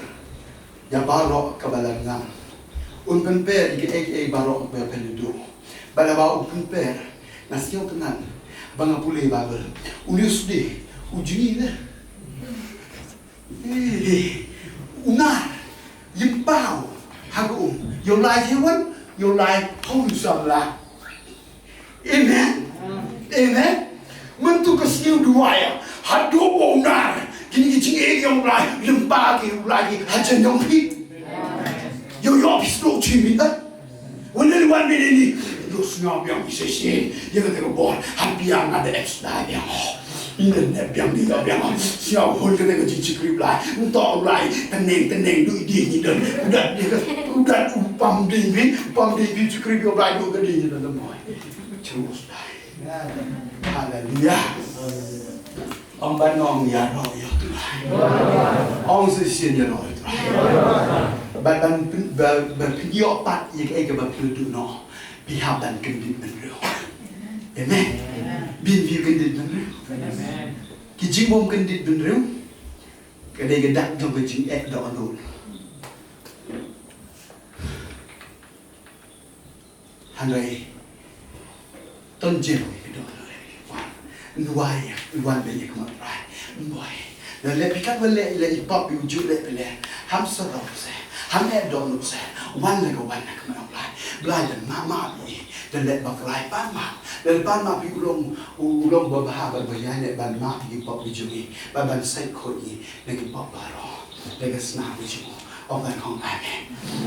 ïa baroh kaba la nang. Un pynper ïa kiei kiei baroh ba phi la duh. Bad haba un pynper, nga sngewtynnat ba nga pule Baibl. Une u sdie, u jngi ne. Eh, u nar, ym paw ha ka um, ïa u lai hi wan, ïa u lai ha u samla. Amen. Amen. Mynta ka sniew duwai, haduh ba u nar, kine ki jingeh ïa u lai, lympa ki u lai ki ha jingïong phi. Ïa u ïoh phi sdok chi minit. Wan, wan, wan, wan, wan. Lo sngaw biang ïa shisien ïa kata ka bor. Hap biang, nga da apps da biang. Internet biang, di biang. Sngaw hun kata ka jingshakri Blai. Nto Blai, teneng, teneng, du di ni don. Udat di ka, udat u pam di bi, pam di bi shakri Blai, du ka di ni don, don. Terus Blai. Haleluya. Ong ban ong ïaroh ïa u Trai. Ong shisien ïaroh ïa u Trai. Ban, ban, ban, ban pynïoh pat ïa kaei kaba phi la duh noh. Phi hap ban kyndit bynriew. Amen. Phi, phi kyndit bynriew. Ki jingbym kyndit bynriew ka dei ka dak jong ka jingeh dohnud. Hynrei to jem ïa ka dohnud. Wan, wan, wan beit ïa ka khmat Blai. Ym boi. Lada leh phi katba leh, leh i pop, i ujuh leh phi leh. Ham sngewthuh se, ham eh dohnud se. Wan la ka wan na ka khmat Blai. Blai da map map ïa i. Da leh bakla, pan map. Da pan map ïa u long, u long ba bha, ba bha ïa leh ban map ïa i pop i jong i. Ba ban sait khot i na ki pop baroh. Da ka snam jong u. Ong ban ong amen.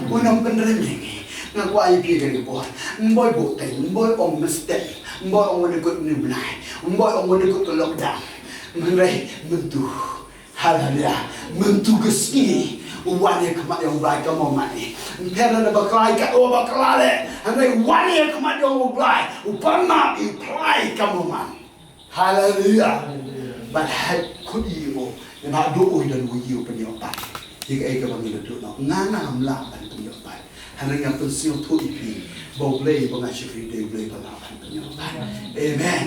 U nongpynrem ïa ngi. Nga kwah ïa phi ka ri bor. Ym boi buh teng, ym boi ong mistake, ym boi ong wan kut ni bnai, ym boi ong wan kut ka lockdown. Hynrei mynta. Haleluya. Mynta ka sngi u wan ïa ka khmat jong u Blai ka mo mane. Ym pher lada bakla ka, o bakla leh. Hynrei wan ïa ka khmat jong u Blai. U pan map ïa u Blai ka mo man. Haleluya. Bad hap khot ïa u. Namar duh u don u ïa u pynïoh pat ïa kaei kaba ngi la duh noh. Nga ngam lah ban pynïoh pat. Hynrei nga pynsngewthuh ïa phi ba U Blei ba nga shakri dei U Blei ba lah ban pynïoh pat. Amen.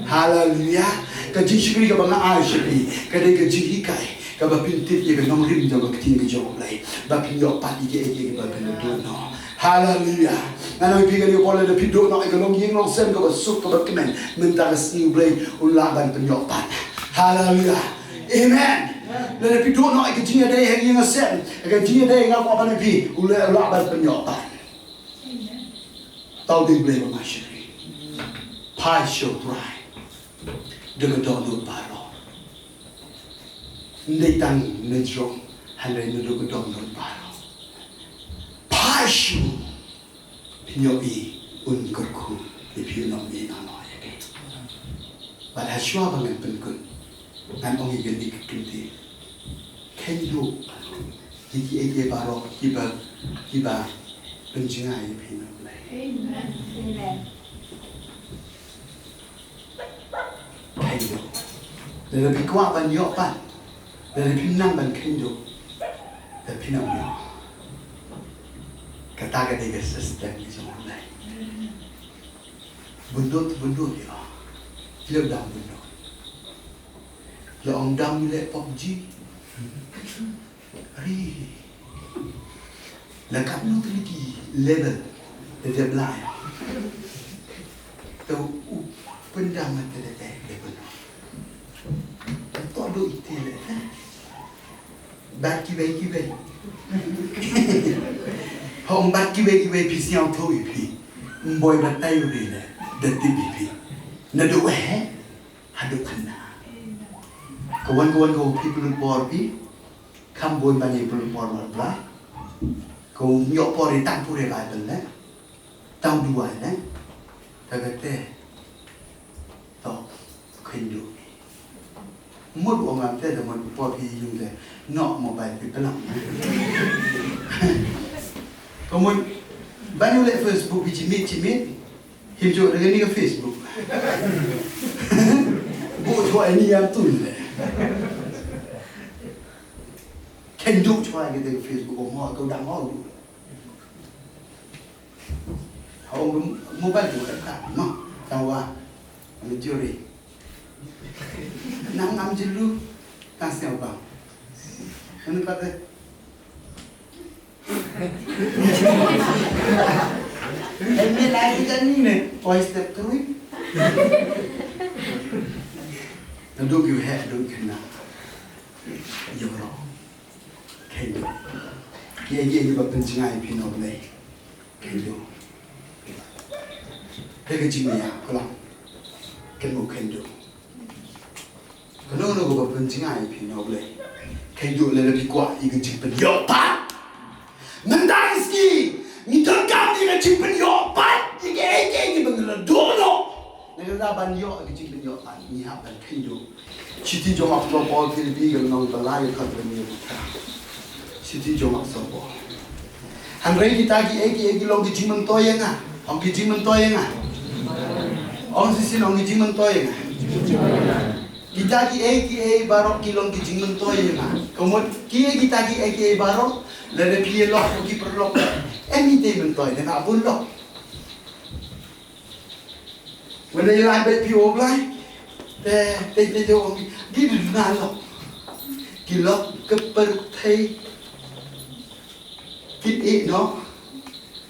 Haleluya. Ka jingshakri kaba nga ai sha phi ka dei ka jinghikai kaba pyntip ïa ka nongrim jong ka ktien ka jong U Blei ba pynïoh pat ïa kaei kaei kaba phi la duh noh. Haleluya. Nga ong ïa phi kane ka por, lada phi duh noh ïa ka longïing longsem kaba suk kaba kmen, mynta ka sngi U Blei u lah ban pynïoh pat. Haleluya. Amen. Lada phi duh noh ïa ka jingïadei ha ïing ha sem, ïa ka jingïadei nga kwah ban ïa phi, u lah, u lah ban pynïoh pat. Tau dei Blei ba nga shakri. Phai sha U Trai da ka dohnud baroh. Ym dei tang na jrong, hynrei naduh ka dohnud baroh. Phai sha u. Phi ïohi un kyrkhu ïa phi, un ong ïa ngi noh ïa phi. Bad ha shuwa ba ngan pynkut, ngan ong ïa kane ka kyntien. Kheiñduh ïa kiei kiei baroh kiba, kiba pynjngai ïa phi na U Blei. Amen. Amen. Kheiñduh. Lada phi kwah ban ïoh pat, lada phi nang ban kheiñduh, lada phi nang ïoh. Kata ka dei ka system ka jong U Blei. Bun dud, bun dud ïa. Phi la dang bun dud. La ong dang leh PUBG. Ri. La katno tylli ki level. Te dep lai. Te u pyndam te dep eh, dep pyndam. Te to do ite le. Bat kiwei kiwei. Hom bat kiwei kiwei phi sngewthuh ïa phi. Ym boi batai u dei le. Da tip ïa phi. Naduh eh. Haduh khynnah. Ka wan, ka wan, ka wan phi pynlut por phi. Kham bun ban ïa pynlut por mar Blai. Ka wan ïoh por ïa tang pule Baibl ne. Tang duwai ne. Ka kate. To. Khynduh. Mut u ong lam te da mut por phi ïung te. Noh mobile phi pynlang. Ka mut ban ïa leh Facebook phi jimit jimit. Him jooh da kane ka Facebook. Buh jooh ai ni ïa tu le. Khynduh jooh ai kata ka Facebook ko mo ko dang mo. Hong mobile jooh da ka mo. Tang wa. Am juri. Nang am jilu. Tang siapa. Kene kata. Em me lai ka jani ne, oi step three. Naduh ki waheh, naduh ki khynnah. Ïaroh. Khynduh. Kiei kiei kiba pynjngai ïa phi na U Blei. Khynduh. Te ka jingmyntoi, khlem. Kynmaw khynduh. Kano kano kaba pynjngai ïa phi na U Blei. Khynduh lada phi kwah ïa ka jingpynïoh pat. Mynta ka sngi ngi donkam ïa ka jingpynïoh Ban ïoh ka jingpynïoh pat, ngi hap ban kheiñ duh. Shithi jong u Apostol Paul, Philippi ka lynnong ba lai, ka dkhot ba hynñiew. Shithi jong u Apostol Paul. Hynrei kita kiei kiei ki long ki jingmyntoi ïa nga. Ong ki jingmyntoi ïa nga. Ong shisien, ong ki jingmyntoi ïa nga. Kita kiei kiei baroh ki long ki jingmyntoi ïa nga. Ka mut kiei kita kiei kiei baroh, lada phi ïa lok ki paralok, em itei myntoi, da nga bun lok. Wanda ïa lait beit phi u Blai. Te te te te ong ki, ki duna lok. Ki lok ka pyrthei. Ki ïeh noh.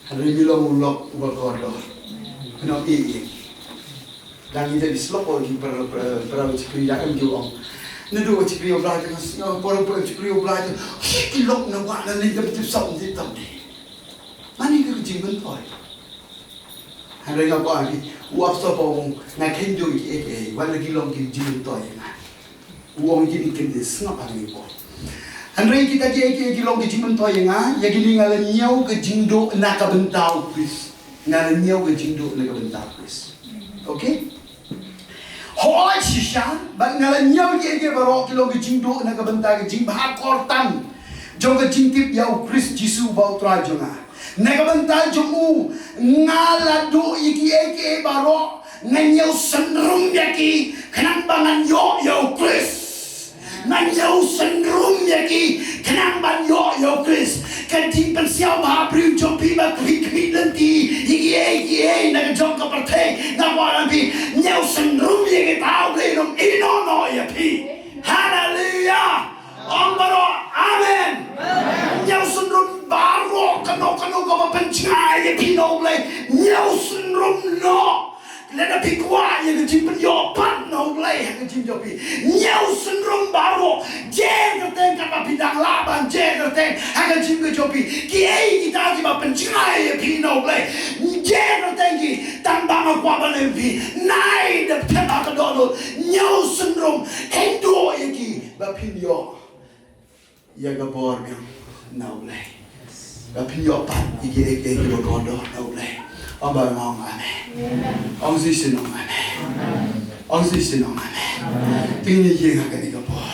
Hynrei ngi long u lok uba kordor. Ngi ïeh ïa ki. Dang ïa ki slok, ki para, para, para u chikri ïa em ki ong. Naduh u chikri u Blai te, para, para u chikri u Blai te. Ki lok na wah na lynti, ki tip sop, ki tip tam de. Mane ka jingmyntoi. Hynrei nga kwah ong ïa phi, u Apostol Paul u ong, nga kheiñ duh ïa kiei kiei, wat la ki long ki jingmyntoi ïa nga. U ong ïa kine ki kyntien, sngap hangne u Paul. Hynrei kita kiei kiei ki long ki jingmyntoi ïa nga, ïa kine nga la ñiew ka jingduh na ka bynta u Khrist. Nga la ñiew ka jingduh na ka bynta u Khrist. Okay? Hooid shisha, bad nga la ñiew kiei kiei baroh ki long ka jingduh na ka bynta ka jingbha kyrtan jong ka jingtip ïa u Khrist Jisu uba u Trai jong nga. Na ka bynta jong u, nga la duh ïa kiei kiei baroh, nga ñiew synrum ïa ki, khnang ba ngan ïoh ïa u Khrist. Ngan ïoh synrum ïa ki, khnang ban ïoh ïa u Khrist. Ka jingpynsiaw bha briew jong phi ba phi khmih lynti ïa kiei kiei na ka jong ka pyrthei. Nga kwah ong ïa phi, ñiew synrum ïa kita, u Blei un ïehnoh noh ïa phi. Haleluya. Ong baroh, amen. Ñiew synrum baroh, kano kano kaba pynjngai ïa phi na u Blei, ñiew synrum noh. Lada phi kwah ïa ka jingpynïoh pat na u Blei ha ka jingim jong phi, ñiew synrum baroh. Jer kyrteng katba phi dang lah ban jer kyrteng ha ka jingim jong phi. Kiei kita kiba pynjngai ïa phi na u Blei, jer kyrteng ki. Tang ba nga kwah ban ong ïa phi, nai da phi ha ka dohnud, ñiew synrum, kheiñ duh ïa ki ba phin ïoh ïa ka bor biang na u Blei. Ba phin ïoh pat ïa kiei kiei kiba kordor na u Blei. Ong ba nga ong amen. Ong shisien ong amen. Ong shisien ong amen. Te ngin ïeng ha kane ka por.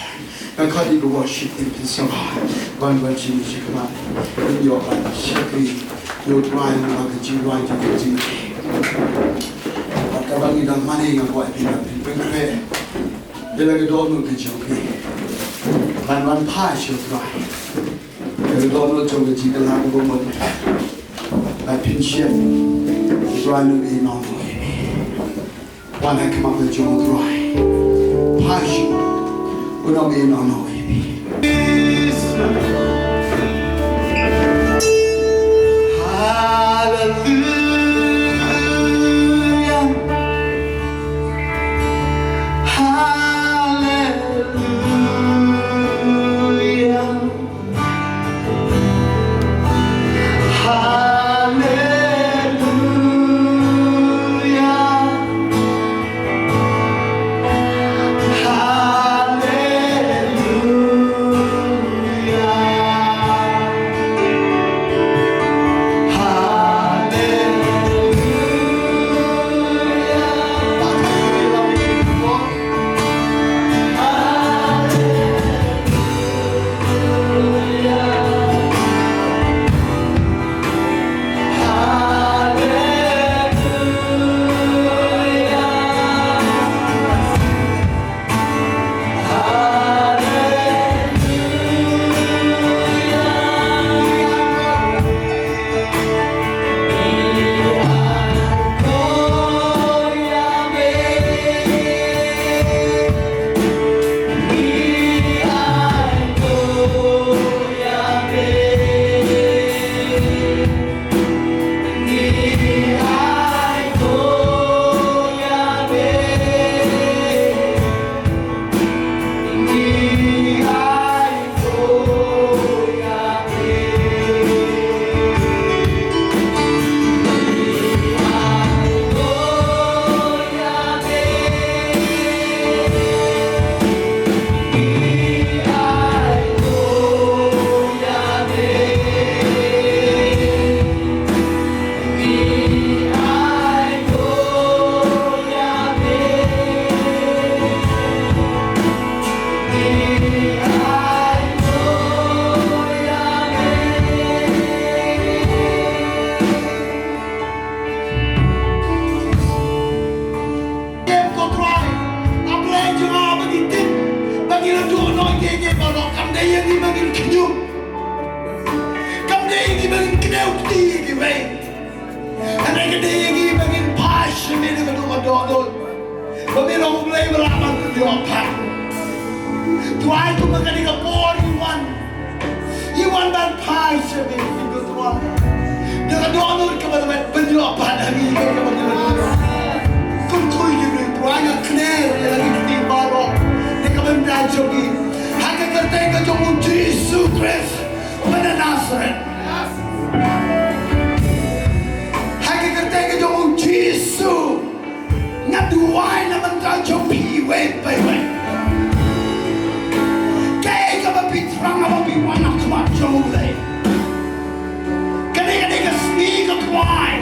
Nga khot ïa ka worship team phin sngewbha ban wan sha khmat. Phin ïoh ban shakri ïa u Trai ha ka jingduwai jong ka jingim. Bad kaba ngi dang mane nga kwah ïa phi ban phin pynkhreh ïa la ka dohnud ka jong phi ban wan phai sha u Trai. Ïa la ka dohnud jong ka jingkylla kaba mut. Ban pynshem, u Trai un ïehnoh noh ïa phi. Wan ha khmat ka jong u Trai. Phai sha u, un ïehnoh noh ïa phi. Hallelujah. Hallelujah. Hallelujah. Hallelujah. ïa ngi ba ngin khñium. Kam dei ïa ngi ba ngin kdew kti ïa kiwei. Hynrei ka dei ïa ngi ba ngin phai sha me da ka dohnud. Ba me long U Blei ba lah ban pynïoh pat. Trai, kumba kane ka por ngi wan, ngi wan ban phai sha me, ko Trai. Da ka dohnud kaba me pynïoh pat ha ngi, kaba me pynïoh. Kum khuid ïa me, Trai, nga kner ïa la ki ktien baroh na ka bynta jong ngi, ha ka kyrteng ka jong U Jisu Khrist ba na Nasareth. Ha ka kyrteng ka jong U Jisu, nga duwai na ka bynta jong phi iwei pa iwei. Kaei kaba phi thrang haba phi wan ha khmat jong U Blei. Kane, kane ka sngi, ko Trai,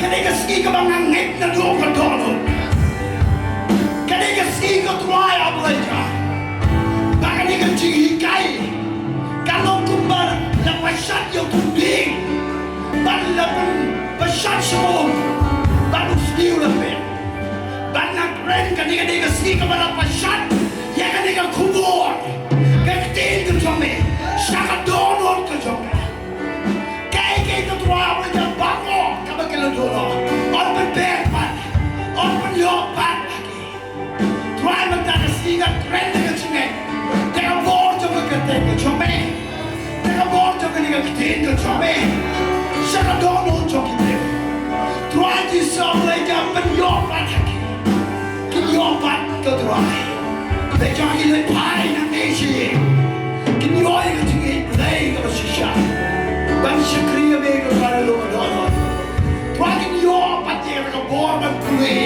kane ka sngi kaba nga ngeit naduh ka dohnud. Kane ka sngi, ko Trai, A Blei jong nga, ba kane ka jinghikai kan long kumba la pashat ïa u Khun Dieng, bad la pyn-, pashat sha u, bad u sniew la phet. Bad nga kren, kane, kane ka sngi kaba la pashat ïa kane ka khubor, ka ktien ka jong me, sha ka dohnud ka jong me. Kaei kaei, ko Trai, kaba baroh kaba ki la duh noh, yn pynbeit pat, yn pynïoh pat ha ki. Trai, mynta ka sngi nga kren da ka jingngeit, da ka bor jong ka kyrteng ka jong me, da ka bor jong kane ka ktien ka jong me, sha ka dohnud jong ki briew. Trai Jisu, A Blei jong nga, pynïoh pat ha ki. Kin ïoh pat, ko Trai. Ba jong ki leit phai nangne sha ïing, kin ïoh ïa ka jingïeit Blei kaba shisha ban shakri ïa me, ko Trai, da ka dohnud. Trai, kin ïoh pat ïa ka bor ban pule